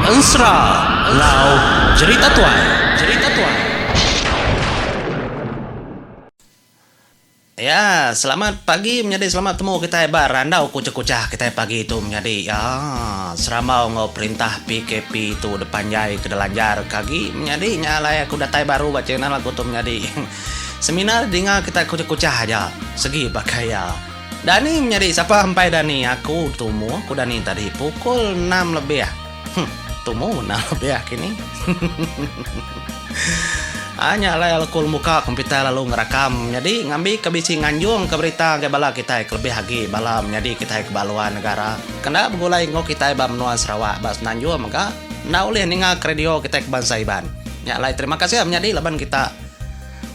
Ensera enggau Jerita Tuai. Jerita Tuai. Ya, selamat pagi menyadi selamat temu kitai ba randau kuchah-kuchah kitai pagi tu menyadi. Ya, serambau enggau perintah PKP tu depanjai ke delanjar ke agi menyadi nya alai aku datai baru ba channel aku tu menyadi. Semina dinga kitai kuchah-kuchah aja segi baka iya. Dani menyadi sapa empai dani aku tumu aku dani tadi pukul enam lebih. Huh, tumu enam lebih kini. Aa nya alai aku muka komputer lalu ngerakam menyadi ngambika bisi nganjungka berita ngagai bala kitai kelebih agi bala menyadi kitai ke ba luar negara ke enda begulai enggau kitai ba menua Sarawak ba Semenanjung mega enda ulih ningaka radio kitai ke bansa Iban. Nya alai terima kasih menyadi laban kita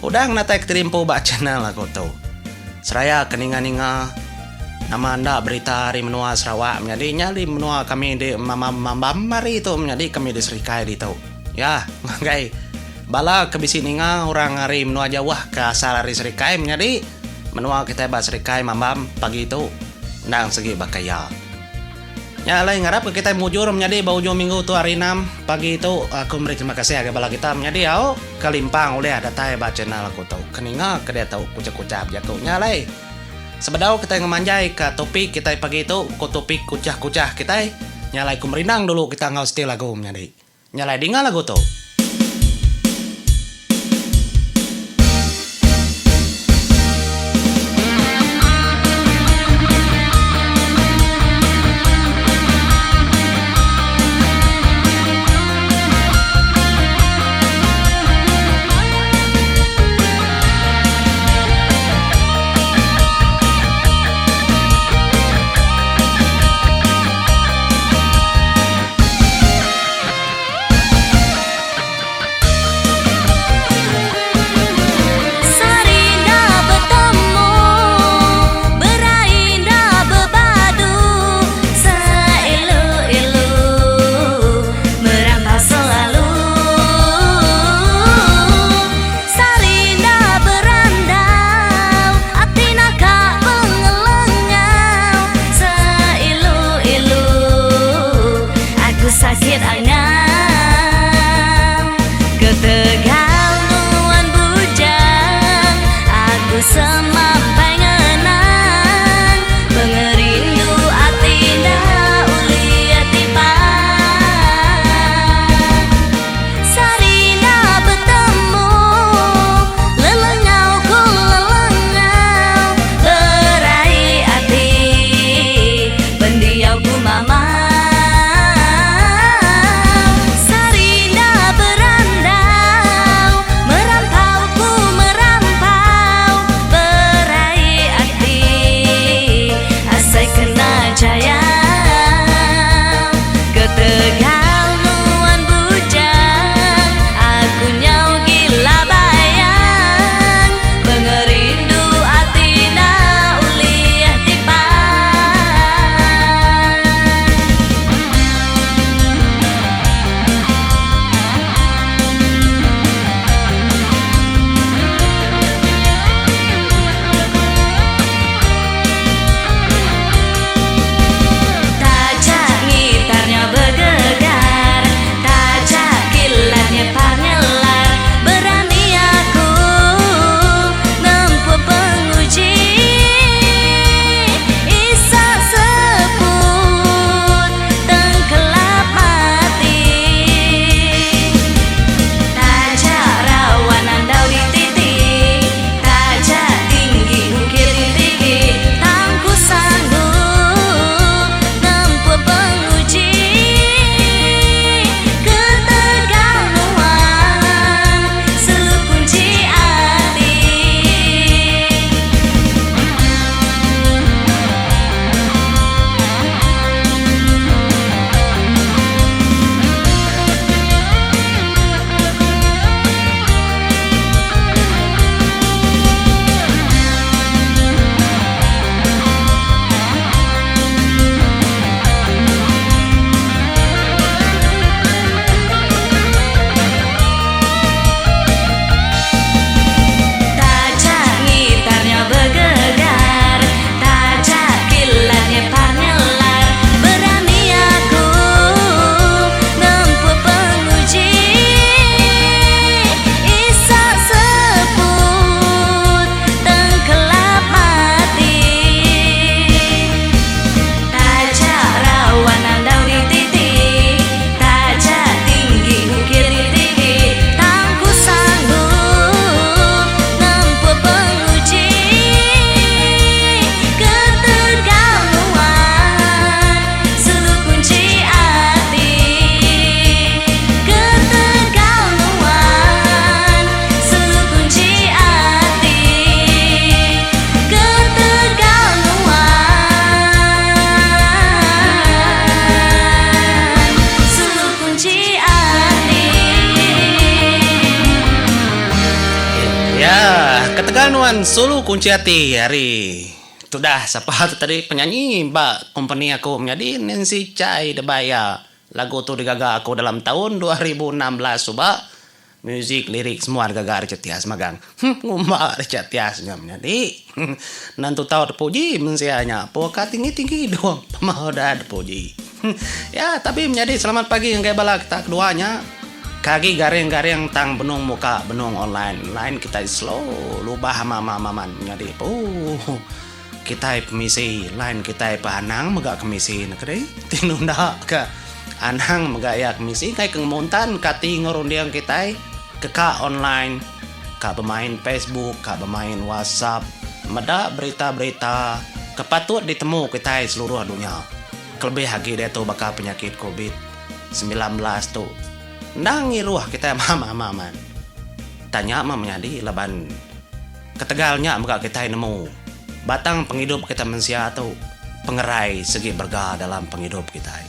udah ngenatai ke tirimpu ba channel aku tu. Seraya ke ninga-ninga nama enda berita ari menua Sarawak menyadi nya di menua kami di Mambam hari tu menyadi kami di Serikai ditu. Ya, ngagai bala ke bisi ninga orang ari menua jauh ke asal ari Serikai menyadi menua kitai ba Serikai mambam pagi tu endang segi baka iya. Nya alai ngarap ke kitai mujur menyadi ba ujung minggu tu hari enam pagi tu aku meri terima kasih ngagai bala kita menyadi au ke limpang ulih datai ba channel aku tu ke ninga ke diatu kuchah-kuchah bejaku. Nya alai sebedau kitai ngemanjai ka topik kitai pagi tu ko topik kuchah-kuchah kitai nya alai ku merindang dulu kita enggau siti lagu menyadi. Nya alai dinga lagu tu. Ketegal nuan sulu kunchi ati ari tudah sapa tu tadi penyanyi ba kompeni aku menyadi Nancy Chai Debai iya. Lagu tu digaga aku dalam taun 2016 suba. Music, lirik semua digaga Richard Tias magang. Huh ngumba Richard Tias nya menyadi. Nentu tau dipuji mensia nya. Puaka tinggi-tinggi dong pama udah dipuji. Ya tapi menyadi selamat pagi ngagai bala kita kedua nya. Ke agi garing-garing tang benung muka benung online. Line kitai slow lubah ama-ama menyadi. Ooh kitai pemisi line kitai pa anang mega kemisi ne kadi. Ti nunda ka anang mega iya kemisi kai ke ngemuntan ka ati enggau runding kitai ke ka online ka bemain Facebook ka bemain WhatsApp meda berita-berita ke patut ditemu kitai seluruh dunya kelebih agi diatu baka penyakit covid 19 tu endang ngiruh kitai ama-ama amat. Tanya meh menyadi laban. Ketegal nya mega kitai nemu, batang pengidup kitai mensia tu pengerai sigi berega dalam pengidup kitai.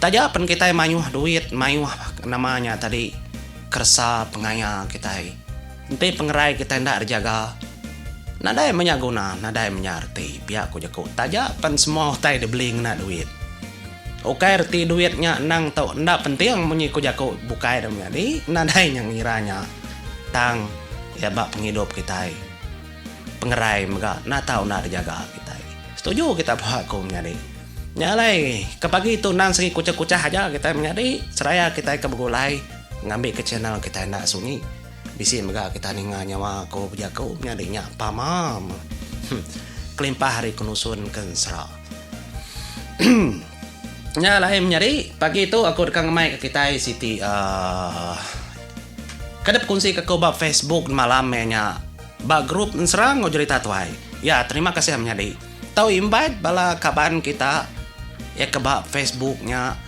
Taja pen kitai mayuh duit, mayuh nama nya tadi keresa pengaya kitai, enti pengerai kitai enda dijaga, nadai menya guna, nadai menya reti, pia ku jaku. Taja pen semua utai dibeli ngena duit. Ukai reti duit nya endang tu enda penting munyi ku jaku bukai da menyadi, nadai nya ngira nya. Tang iya ba pengidup kitai, pengerai mega enda tau enda dijaga kitai. Setuju kita ba aku menyadi. Nya alai ke pagi tu endang sigi kuchah-kuchah aja kitai menyadi seraya kitai ke begulai ngambika channel kitai enda sunyi. Bisi mega kita ninga nyawa aku bejaku menyadi nya pama. Kelimpah ari ke nusun ke ensera. Nya alai menyadi pagi tu aku deka ngemai ke kitai siti uhh kada bekunsi ke aku ba Facebook malam meh nya ba group ensera enggau jerita tuai. Ya terima kasih menyadi. Tau invite bala kaban kita iya ke ba Facebook nya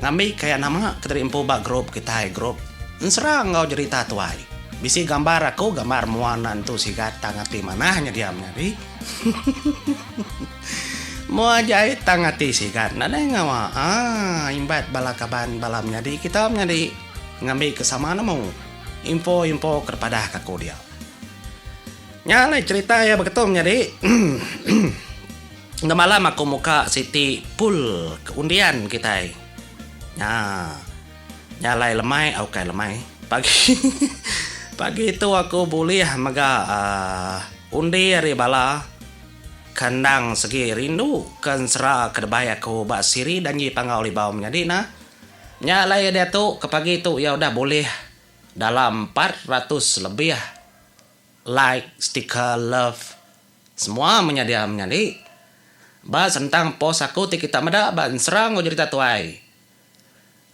ngambi ka iya nama ke diri empu ba group kitai group ensera enggau jerita tuai. Bisi gambar aku gambar mua enda entu sigat tang ati manah nya dia menyadi. Mua jai tang ati sigat nadai ngawa aaa imbat bala kaban bala menyadi kita menyadi ngambi ke sama nemu info info ke dipadah ka aku dia. Nya alai cerita iya beketu menyadi enda malam aku muka siti pool ke undian kitai nya. Nya alai lemai ukai lemai pagi pagi tu aku bulih mega aaa undi ari bala ke endang segi rindu ke ensera ke debai aku ba siri danji Panggau Libau menyadi nah. Nya alai diatu ke pagi tu iya udah bulih dalam 400 lebih like, stiker, love semua menyadia menyadi ba sentang post aku ti kita meda ba ensera enggau jerita tuai.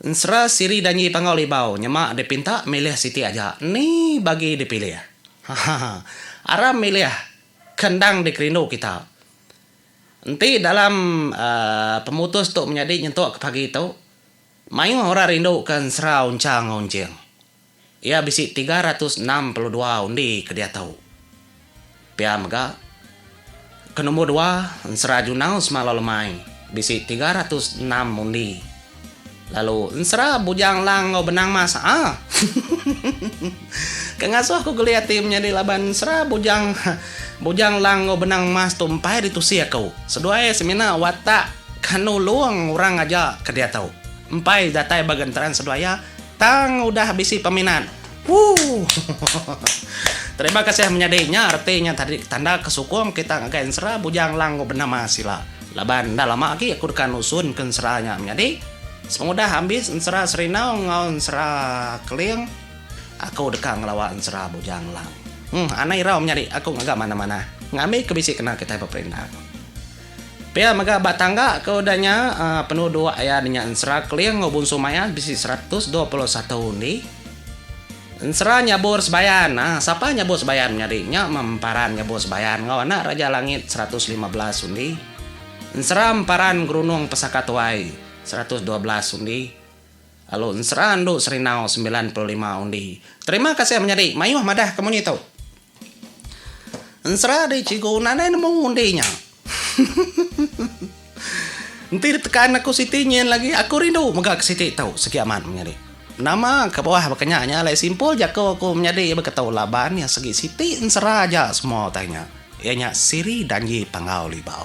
Ensera siri danji Panggau Libau nyema dipinta milih siti aja ni bagi dipilih. Hahaha. Aram milih ke endang dikerindu kita. Enti dalam uhh pemutus tu menyadi nyentuk ke pagi tu, mayuh orang rindu ke ensera Uncha enggau Unching. Iya bisi 362 undi ke diatu. Pia mega, ke nombor dua, Ensera Junau Semalau Lemai bisi 306 undi. Lalu Ensera Bujang Lang enggau Benang Mas aa. Ke ngasuh aku geli ati menyadi laban Ensera Bujang Bujang Lang enggau Benang Mas tu empai ditusi aku. Seduai semina watak ke nulung orang aja ke diatu. Empai datai ba genteran seduai iya. Tang udah bisi peminat. Woo. Terima kasih menyadi nya reti nya tadi tanda ke sukung kita ngagai ensera Bujang Lang enggau benama sila. Laban enda lama agi aku deka nusun ke ensera nya menyadi. Sepengudah ambis ensera Serinau enggau ensera Keling aku deka ngelawa ensera Bujang Lang. Huh anang irau menyadi aku ngaga manah-manah ngambi ke bisi kena kitai beperindang. Pia mega ba tangga ke udah nya penuduk iya nya Ensera Keling enggau Bunsu Mayas bisi 121 undi. Ensera Nyabur Sebayan aaa sapa Nyabur Sebayan menyadi nya meh Emparan Nyabur Sebayan enggau anak Raja Langit 115 undi. Ensera Emparan Gerunung Pesaka Tuai 112 undi. Lalu Ensera Endu Serinau 95 undi. Terima kasih menyadi mayuh madah ke munyi tu. Ensera deh cikgu nadai nemu undi nya. Enti ditekan aku siti nyin lagi aku rindu mega ke siti tu sigi amat menyadi. Nama kebuah baka nya nya alai simpul jaku aku menyadi beketu laban iya segi siti ensera aja semua utai nya. Iya nya Siri Danji Panggau Libau.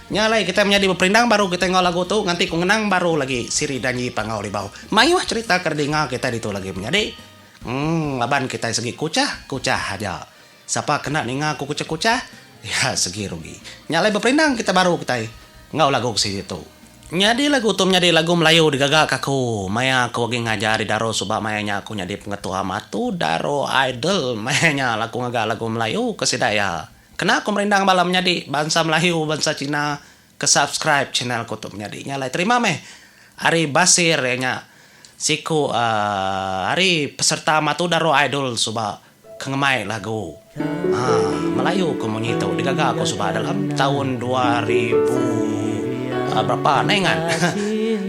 Nya alai kitai menyadi beperindang baru kitai enggau lagu tu nganti ku ngenang baru lagi Siri Danji Panggau Libau. Mayuh cherita ke didinga kitai ditu lagi menyadi. Emm laban kitai segi kuchah kuchah aja. Sapa kena ninga ku kuchah kuchah iya segi rugi. Nya alai beperindang kitai baru kitai enggau lagu ke siti tu. Nyadi lagu tu menyadi lagu Melayu digaga ka aku maya aku agi ngajar di Daro suba maya nya aku nyadi pengetua matu Daro Idol maya nya aku ngaga lagu Melayu ke sida iya. Kena aku merindang bala menyadi bansa Melayu bansa Cina ke subscribe channel ku tu menyadi nya alai terima meh ari Basir iya nya siku uhh ari peserta matu Daro Idol suba. Ke ngemai lagu haa Melayu ke munyi tu digaga aku suba dalam taun 2000 berapa enda ingat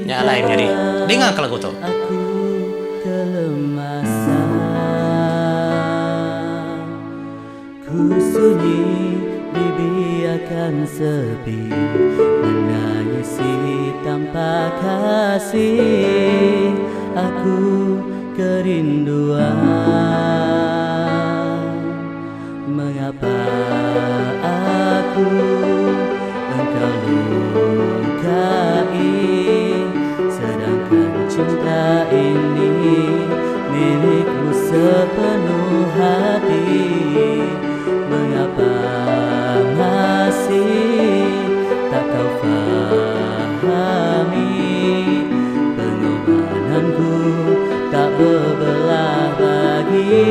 nya alai menyadi dinga ke lagu tu. Aku kelemasan Ku sunyi dibiarkan sepi Menangisi tanpa kasih Aku Kerinduan Mengapa aku engkau lukai Sedangkan cinta ini milikmu sepenuh hati Mengapa masih tak kau fahami Pengorbananku tak bebelah bagi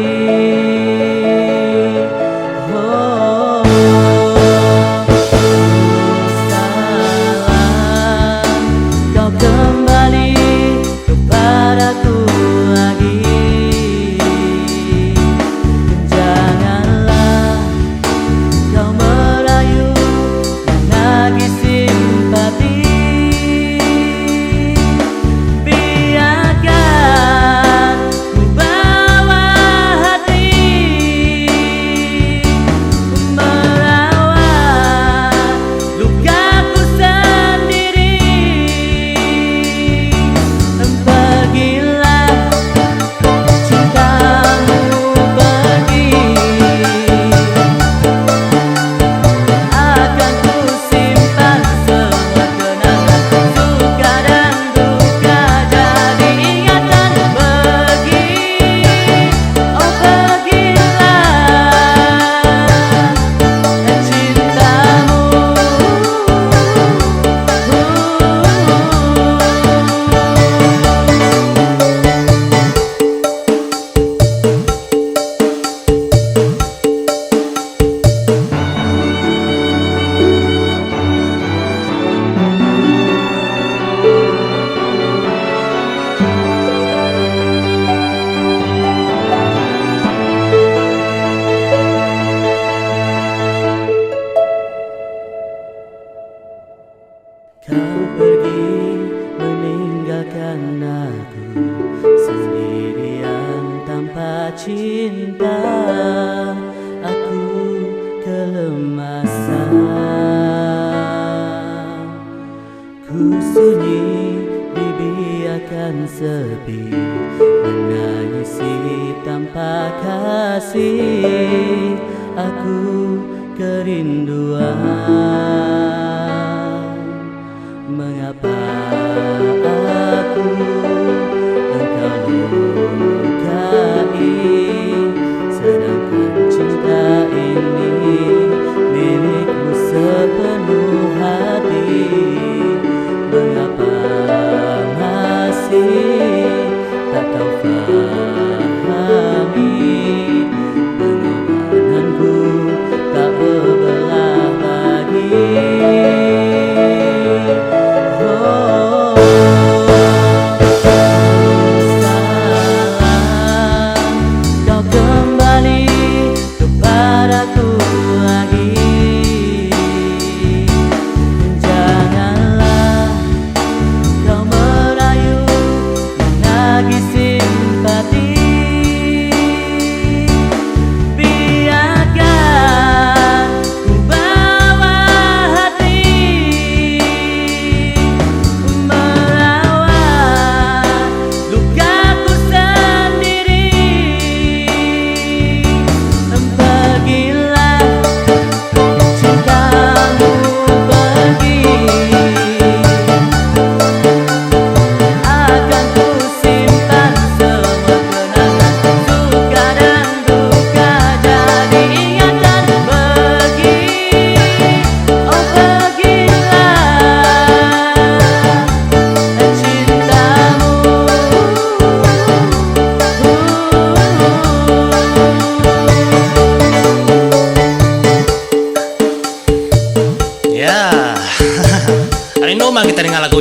Oh ku salah Kau kembali kepadaku lagi Janganlah kau merayu Menagih simpati Biarkan ku bawa hati Merawat lukaku sendiri Pergilah cintamu pergi Akan ku simpan semua kenangan Suka dan duka jadi ingatan Pergi, oh pergilah Cintamu. Kau pergi meninggalkan aku sendirian tanpa cinta Aku kelemasan Ku sunyi dibiarkan sepi Menangisi tanpa kasih Aku kerinduan Mengapa aku engkau lukai Sedangkan cinta ini milikmu sepenuh hati Mengapa masih tak kau fahami Pengorbananku tak bebelah bagi Oh.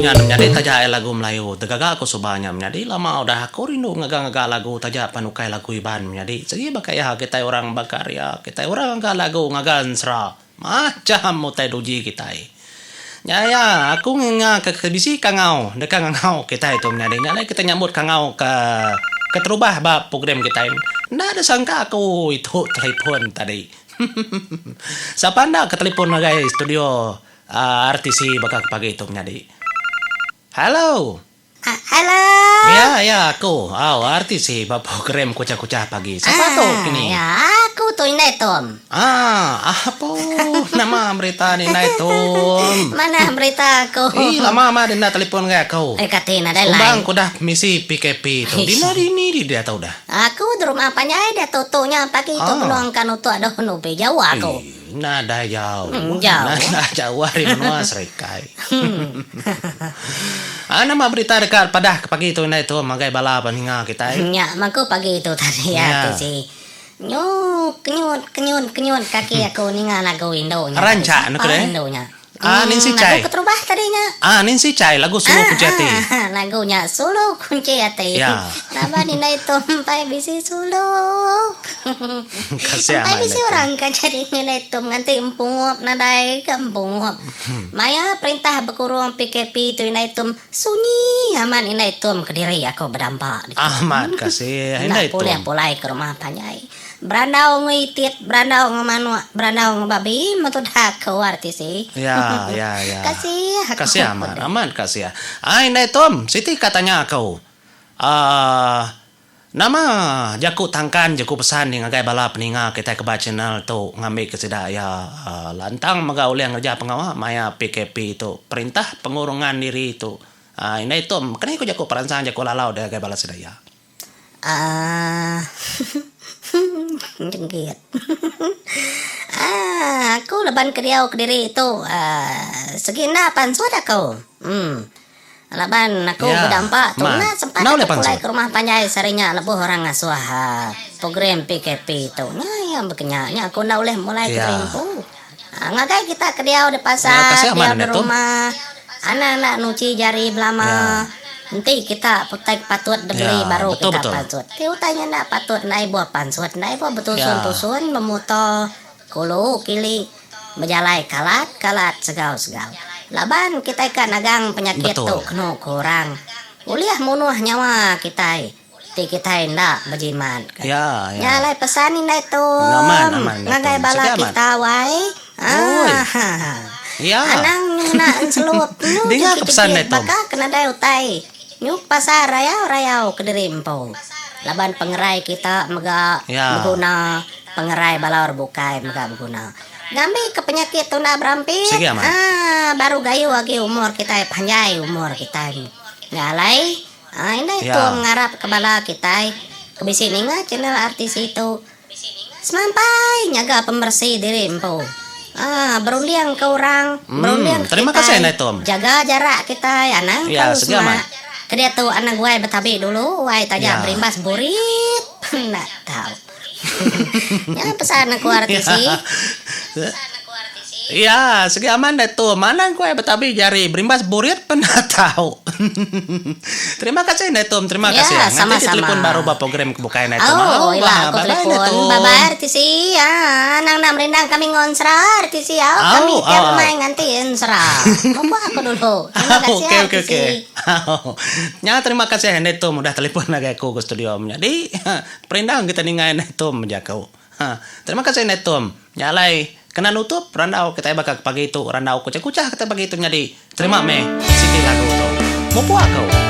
nya menyadi taja ai lagu Melayu tegaga ku suba nya menyadi lama udah aku rindu ngaga ngaga lagu taja pan ukai lagu Iban menyadi sigi baka iya kitai orang bekarya kitai orang ngaga lagu ngaga ensera Macam utai duji kitai. Nya iya, aku nginga ke ke bisi kangau deka ngangau kitai tu menyadi. Nya alai kitai nyambut kangau ke keterubah ba program kitai. Enda deh sangka aku itu telefon tadi. Sapa enda ke telefon ngagai studio RTC baka ke pagi tu menyadi. Hello. Hello. Ya, ya aku. Au, RTC ba program Kuchah-Kuchah Pagi. Sapa tu kini? Ya, aku tu indai Tom. Ah, apo nama berita ni indai Tom? Manah berita aku. Ih, lama amat enda telefon ngagai aku. Eh, kati nadai line. Sekumbang ku dah misi PKP tu. Dina dini di diatu dah. Aku di rumah panjai diatu tu nya pagi tu benung ka nutuk doh nupi jauh aku. Ih. Nadai jauh. Nadai jauh ari menua Serikai. Haa nama berita deka padah ke pagi tu indai tu ngagai bala peninga kitai. Nya mangku pagi tu tadi ya ti si. Nyu kenyut kenyut kenyut kaki aku ninga lagu indu nya. Rancak ne ku deh. Indu nya. Ah Nancy Chai. Lagu keterubah tadi nya. Ah Nancy Chai lagu sulu kunci ati. Ah lagu nya sulu kunci ati. Ya. Laban indai tu empai bisi sulu. Kasih Empai amat bisi indai tu. orang ka jadi indai tu nganti empungup nadai ka empungup. Maya perintah bekurung PKP tu indai tu sunyi amat indai tu kediri aku bedampa ditu. Amat kasih Enda indai tu. pulih pulai ke rumah panjai. Berandau enggau itit, berandau enggau manuk, berandau enggau babi metudah aku RTC. Ya, ya, ya. Kasih aku. Kasih amat, amat kasih. Ai indai Tom, siti ka tanya aku. Aaa nama jaku tangkan jaku pesan ni ngagai bala peninga kitai ke ba channel tu ngambika sida iya lantang mega ulih ngereja pengawa maya PKP tu, perintah pengurungan diri tu. Aaa indai Tom, keni ku jaku peransang jaku lalau deh ngagai bala sida iya. Aaa Jenggit Aaa aku laban ke diau kediri tu aaa segi enda pansut aku uhh laban aku Ya, bedampa tu ma. enda sempat Enda aku ulih pulai pansut. ke rumah panjai sehari nya lebuh orang ngasuh aaa program PKP tu. Nya iya bekenya nya aku enda ulih mulai Ya. kediri empu. Aaa ngagai kita ke diau di Ya, pasar, kasih diau amat di enda tu. rumah. Anang enda nuchi jari belama. Ya. Enti kita utai ke patut dibeli Ya, baru betul kita betul. pansut. Ti utai nya enda patut enda ibuh pansut, enda ibuh Ya. betusun-tusun bemuto kulu kili bejalai kalat-kalat segau-segau. Laban kitai ka nagang penyakit tu Betul. kenu ku orang ulih munuh nyawa kitai ti kitai enda bejimat ka. Ya, Nya ya. alai pesan indai Aman, Tum aman indai ngagai Tum. bala Sigi amat. kita wai. Oi. Aaa. Ya. Anang ngena enselup nyu Dinga ke pesan jegit-jegit deh Tom. baka ke nadai utai. Nyu pasar rayau-rayau kediri empu. Laban pengerai kita mega Ya. beguna, pengerai bala orang bukai mega beguna. Ngambi ke penyakit tu enda berampit, Sigi amat. aaa baru gayu agi umur kitai panjai umur kitai. Nya alai, aaa indai Ya. Tom ngarap ke bala kitai ke bisi ninga channel RTC tu. Semampai nyaga pemeresi diri empu. Aaa berunding ke orang, berunding Hmm, ke terima kasih kitai. indai Tom. Jaga jarak kitai anang Ya, kelalu segi semak. amat. Ke diatu anang guai betabi dulu wai taja Ya. berimbas burit pen enda tau. Nya pesan aku RTC. Ya. Ya, segi aman deh tu. Manang ku ai betabi jari berimbas burit pen tau. Terima kasih ndai Tom, terima Ya, kasih. Nganti di sama-sama. telefon baru ba program ke bukai ndai Tom. Oh, Au ila bah, aku bye bye ndai telefon. Tom. Bye bye RTC. Ah, anang enda merindang kami ngonsra RTC. Au, Au, kami tiap au, au. mai nganti ensera. Mupuk aku dulu. Terima kasih Okey okey RTC. okey. Au. Nya terima kasih ndai Tom udah telefon ngagai aku ke studio. Menyadi perindang kita ninga ndai Tom bejaku. Ha. Terima kasih indai Tom. Nya alai kena nutup randau kitai baka ke pagi tu randau kuchah-kuchah kitai pagi tu nyadi. Terima meh siti lagu tu. Mupuk aku.